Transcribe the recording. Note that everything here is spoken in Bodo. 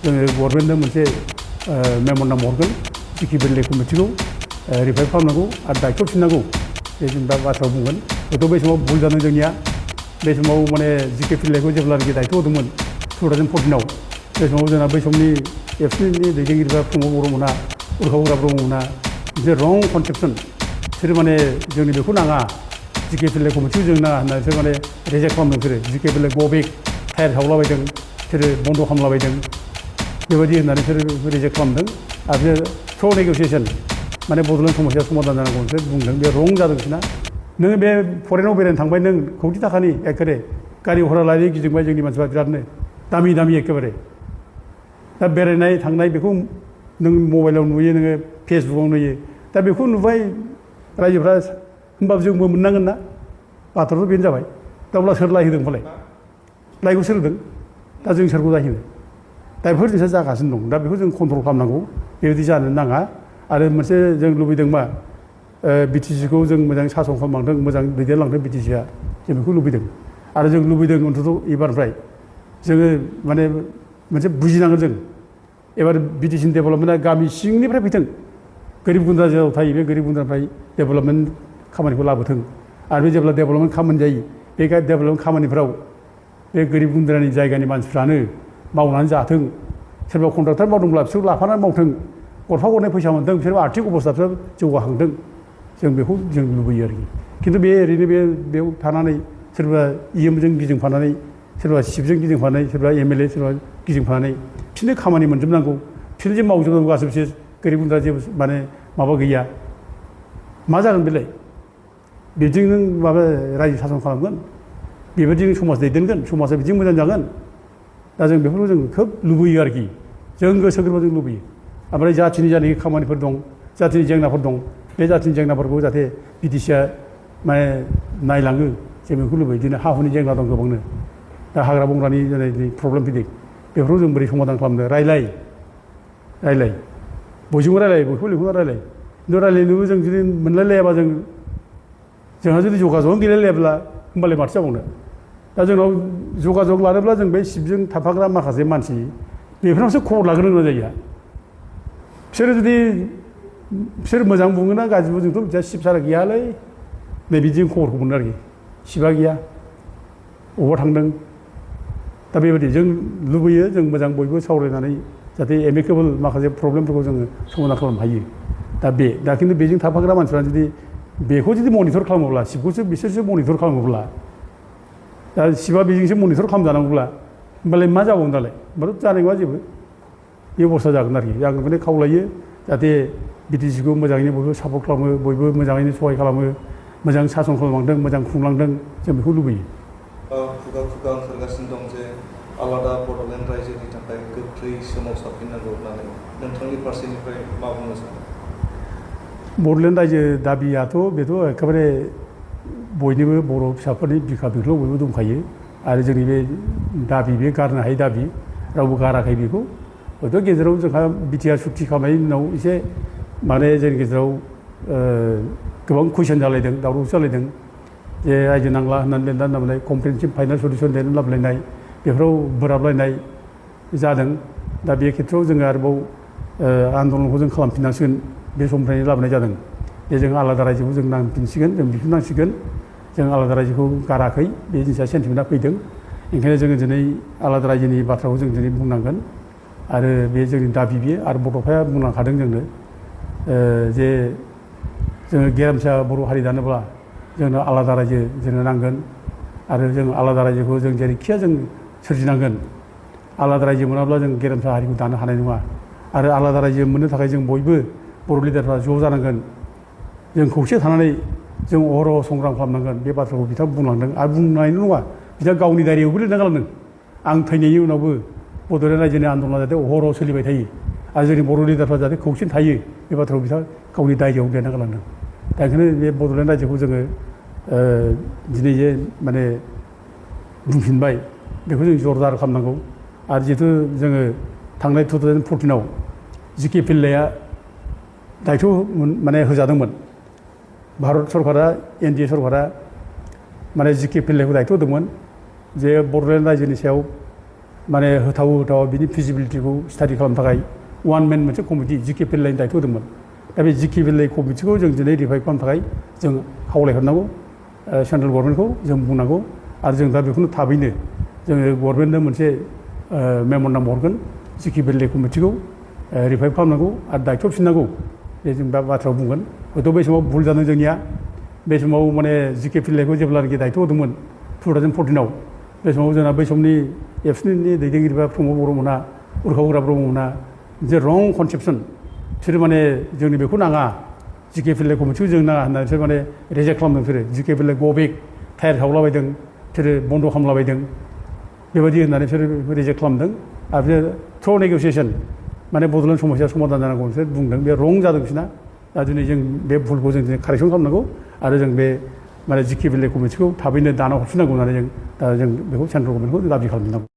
जोङो गभर्नमेन्टनो मोनसे मेम'रेन्डाम हरगोन जिके भेलि कमिटिखौ रिभाइभ खालामनांगौ आरो दायथ' फिननांगौ बे जों दा बाथ्रायाव बुंगोन हयथ' बै समाव भुल जादों जोंनिया बे समाव माने जिके भेलिखौ जेब्लानाखि दायथ' होदोंमोन 2014 बे समाव जोंना बै समनि एबसुनि दैदेनगिरिफ्रा प्रमद बर'मोनहा उर्खाव ब्रह्ममोनहा मोनसे रं कनसेप्सन बिसोर माने जोंनि बेखौ नाङा जिके भेलि कमिटिखौ जों नाङा होनना बिसोर माने रिजेक्ट खालामदों बिसोरो जिके भेलि गबेक टायार सावलाबायदों बिसोरो बन्द' खालामलाबायदों बेबायदि होननानै बिसोर रिजेक्ट खालामदों आरो बिसोर थ्र' नेगसियेसन माने बड'लेण्ड समस्या समाधान जानांगौ बिसोर बुंदों बे रं जादों बिसोरना नोङो बे फरेनाव बेरायनो थांबाय नों कौटि थाखानि एखेबारे गारि घरा लायै गिदिंबाय जोंनि मानसिफ्रा बिरादनो दामि दामि एखेबारे दा बेरायनाय थांनाय बेखौ नों मबाइलाव नुयो नोङो फेसबुकाव नुयो दा बेखौ नुबाय रायजोफ्रा होमबाबो जोंबो मोननांगोन ना बाथ्राथ' बेनो जाबाय दा अब्ला सोर लाय होदों फालाय लायखौ सोर होदों दा जों सोरखौ जाहैनो दा बेफोर जिनिसा जागासिनो दं दा बेखौ जों कन्ट्रल खालामनांगौ बेबायदि जानो नाङा आरो मोनसे जों लुबैदों मा बिटिसिखौ जों मोजां सासन खालामलांथों मोजां दैदेनलांथों बिटिसिआ जों बेखौ लुबैदों आरो जों लुबैदों अन्तत' एबारनिफ्राय जोङो माने मोनसे बुजिनांगोन जों एबार बिटिसिनि डेभेलपमेन्टआ गामि सिंनिफ्राय फैथों गोरिब गुन्द्रा जेराव थायो बे गोरिब गुन्द्रानिफ्राय डेभेलपमेन्ट खामानिखौ लाबोथों आरो बे जेब्ला डेभेलपमेन्ट खामानि जायो बे डेभेलपमेन्ट खामानिफ्राव बे गोरिब गुन्द्रानि जायगानि मानसिफ्रानो मावनानै जाथों सोरबा कन्ट्राक्टर मावदोंब्ला बिसोरखौ लाफानानै मावथों गरफा गरनै फैसा मोनथों बिसोरबो आर्थिक अबस्थाफ्रा जौगाखांथों जों बेखौ जों लुबैयो आरोखि खिन्थु बे ओरैनो बेयाव थानानै सोरबा इएमजों गिदिंफानानै सोरबा सिपजों गिदिंफानानै सोरबा एमएलए सोरबा गिदिंफानानै बिसोरनो खामानि मोनजोबनांगौ बिसोरनो जे मावजोबनांगौ गासैबो बिसोर गोरिब गुन्द्रा जेबो माने माबा गैया मा जागोन बेलाय बिदिजों नों माबा रायजो सासन खालामगोन बेबायदिजों समाज दैदेनगोन समाजा बिदि मोजां जागोन दा जों बेफोरखौ जों खोब लुबैयो आरोखि जों गोसो गोरबोजों जों लुबैयो ओमफ्राय जाथिनि जानाखि खामानिफोर दं जाथिनि जेंनाफोर दं बे जाथिनि जेंनाफोरखौ जाहाथे बिटिसिआ माने नायलाङो जों बेखौ लुबैयो बिदिनो हा हुनि जेंना दं गोबांनो दा हाग्रा बंग्रानि जानाय प्रब्लेम फैदों बेफोरखौ जों बोरै समाधान खालामनो रायलाय बयजोंबो रायलाय बयखौबो लिंहरना रायलाय खिन्थु रायलायनोबो जों जुदि मोनलायलायाबा जोंहा जुदि जगाजगआनो गैलायलायाब्ला होमबालाय माथो जाबावनो दा जोंनाव जगाजग लानोब्ला जों बे सिपजों थाफाग्रा माखासे मानसि बेफोरनावसो खबर लाग्रोनो गोनां जायो बिसोरो जुदि बिसोर मोजां बुङोना गाज्रि बुङो जोंथ' मिथिया सिप सारा गैयालै नै बिदिजों खबरखौ मोनो आरोखि सिपआ गैया बबावबा थांदों दा बेबायदि जों लुबैयो जों मोजां बयबो सावरायनानै जाहाथे एमिकेबोल माखासे प्रब्लेमफोरखौ जोङो समाधान खालामनो हायो दा खिन्थु बेजों थाफाग्रा मानसिफ्रा जुदि बेखौ जुदि मनिटर खालामोब्ला सिपखौसो बिसोरसो मनिटर खालामोब्ला दा सिपआ बेजोंसो मनिटर खालामजानांगौब्ला होमबालाय मा जाबावगोन दालाय होमबाथ' जानाय नङा जेबो बे अबस्था जागोन आरोखि आं बेखौनो खावलायो जाहाथे बिटिसिखौ मोजाङैनो बयबो सापर्ट खालामो बयबो मोजाङैनो सहाय खालामो मोजां सासन खालामलांदों मोजां खुंलांदों जों बेखौ लुबैयो खुगा खुगा ओंखारगासिनो दं जे आलादा बड'लेण्ड रायजोनि थाखाय गोख्रै सोमावसारफिननांगौ होननानै नोंथांनि फारसेनिफ्राय मा बुंनो सानो बड'लेण्ड रायजो दाबियाथ' बेथ' एखेबारे बयनिबो बर' फिसाफोरनि बिखा बिख्लो बयबो दंखायो आरो जोंनि बे दाबि बे गारनो हायै दाबि रावबो गाराखै बेखौ हयथ' गेजेराव जोंहा बिटिआर सुक्ति खालामनायनि उनाव एसे माने जोंनि गेजेराव गोबां कुइसन जालायदों दावराव जालायदों जे रायजो नांला होननानै लिरना दोननाय कमप्रिहेनसिभ फाइनाल सलिउसन लिरनानै लाबोलायनाय बेफोराव बोराबलायनाय जादों दा बे खेथ्रआव जोङो आरोबाव आन्दलनखौ जों खालामफिननांसिगोन बे समनिफ्रायनो लाबोनाय जादों बे जों आलादा रायजोखौ जों नांफिनसिगोन जों बिफिननांसिगोन जों आलादा रायजोखौ गाराखै बे जिनिसा सेन्टिमेन्टआ फैदों ओंखायनो जोङो दिनै आलादा रायजोनि बाथ्राखौ जों दिनै बुंनांगोन आरो बे जोंनि दाबि बियो आरो बड'फाया बुंलांखादों जोंनो जे जोङो गेरेमसा बर' हारि दानोब्ला जोंनो आलादा रायजो जोंनो नांगोन आरो जों आलादा रायजोखौ जों जेरैखिया जों सोरजिनांगोन आलादा रायजो मोनाब्ला जों गेरेमसा हारिखौ दानो हानाय नङा आरो आलादा रायजो मोननो थाखाय जों बयबो बर' लिडारफ्रा ज' जानांगोन जों खौसे थानानै जों अहरह संग्राम खालामनांगोन बे बाथ्राखौ बिथाङा बुंलांदों आरो बुंनायल' नङा बिथाङा गावनि दायरियावबो लिरना गालांदों आं थैनायनि उनावबो बड'लेण्ड रायजोनि आन्दलना जाहाथे अहरह सोलिबाय थायो आरो जोंनि बर' लिडारफ्रा जाहाथे खौसेनो थायो बे बाथ्राखौ बिथाङा गावनि दायरियाव लिरना गालांदों दा ओंखायनो बे बड'लेण्ड रायजोखौ जोङो दिनै जे माने बुंफिनबाय बेखौ जों जरदार खालामनांगौ आरो जिहेतु जोङो थांनाय 2014आव जिके भेलिआ दायथ' माने होजादोंमोन भारत सरकारा एनडिए सरकारा माने जिके भेलिखौ दायथ' होदोंमोन जे बड'लेण्ड रायजोनि सायाव माने होथाव बिनि फिजिबिलिटिखौ स्टाडि खालामनो थाखाय वान मेन मोनसे कमिटि जिकेपिएलआइनि दायथ' होदोंमोन दा बे जिकेपिएलआइ कमिटिखौ जों दिनै रिभाइभ खालामनो थाखाय जों खावलायहरनांगौ सेन्ट्रेल गभर्नमेन्टखौ जों बुंनांगौ आरो जों दा बेखौनो थाबैनो जोङो गभर्नमेन्टनो मोनसे मेम'रेन्डाम हरगोन जिकेपिएलआइ कमिटिखौ रिभाइभ खालामनांगौ आरो दायथ' फिननांगौ बे जों दा बाथ्राखौ बुंगोन हयथ' बै समाव भुल जादों जोंनिया बे समाव माने जिकेपिएलआइखौ जेब्लानाखि दायथ' होदोंमोन 2014 बे समाव जोंना बै समनि एबसुनि दैदेनगिरिफ्रा प्रमद बर'मोनहा उर्खावग्रा ब्रह्ममोनहा जे रं कनसेपसन बिसोरो माने जोंनि बेखौ नाङा जिकेपिएलआइ कमिटिखौ जों नाङा होननानै बिसोर माने रिजेक्ट खालामदों बिसोरो जिकेपिएलआइ गबेक टायार सावलाबायदों बिसोरो बन्द' खालामलाबायदों बेबायदि होननानै बिसोरो रिजेक्ट खालामदों आरो बिसोर थ्र' नेगसियेसन माने बड'लेण्ड समस्या समाधान जानांगौ बिसोर बुंदों बे रं जादों बिसोरना दा दिनै जों बे भुलखौ जों दिनै कारेक्सन खालामनांगौ आरो जों बे माने जिकेपिएलआइ कमिटिखौ थाबैनो दाना हरफिननांगौ होननानै जों दा जों बेखौ सेन्ट्रेल गभर्नमेन्टखौ दाबि खालामनांगौ